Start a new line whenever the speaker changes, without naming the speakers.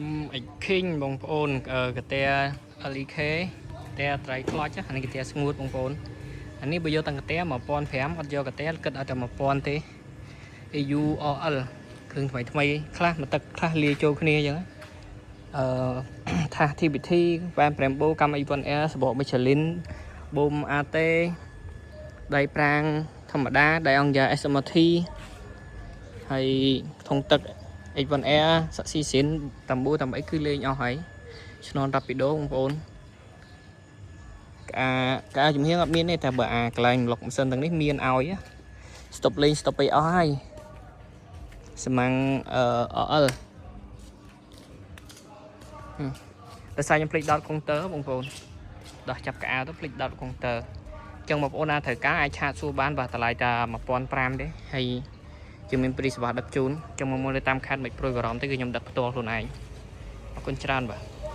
MX King បងប្អូនអឺកាតា LEK កាតា dry clutch អានេះកាតាស្ងួតបងប្អូនអានេះបើយកទាំងកាតា1500អត់យកកាតាគិតឲ្យតែ1000ទេ AU RL គ្រឿងថ្មីថ្មីខ្លះមកទឹកខ្លះលាយចូលគ្នាអញ្ចឹងអឺ ថាស TBT វ៉ែន Brembo កាំ A1R សបក Michelin បូម AT ដៃប្រាងធម្មតាដៃអង្គយ៉ា SMRT ហើយធុងទឹក H1R សាក់ស៊ីស៊ីនតាំបួតាំអីគឺលេងអស់ហើយឆ្នន់ Rapido បងប្អូនកាកាជំហៀងអត់មានទេតែបើអាកន្លែងប្លុកម៉ាស៊ីនទាំងនេះមានឲ្យ stop លេង stop អីអស់ហើយស្មាំងអឺ RL ហឹមដោយសារខ្ញុំភ្លេចដោតកុងទ័របងប្អូនដោះចាប់កៅអៅទៅភ្លេចដោតកុងទ័រអញ្ចឹងបងប្អូនណាត្រូវការអាច chat សួរបានបាទតម្លៃតែ1500ទេហើយជាមានព្រីសេវាដឹកជូនចឹងមកមកនៅតាមខេត្តមិនព្រួយបារម្ភទេគឺខ្ញុំដឹកផ្ទាល់ខ្លួនឯងអរគុណច្រើនបាទ។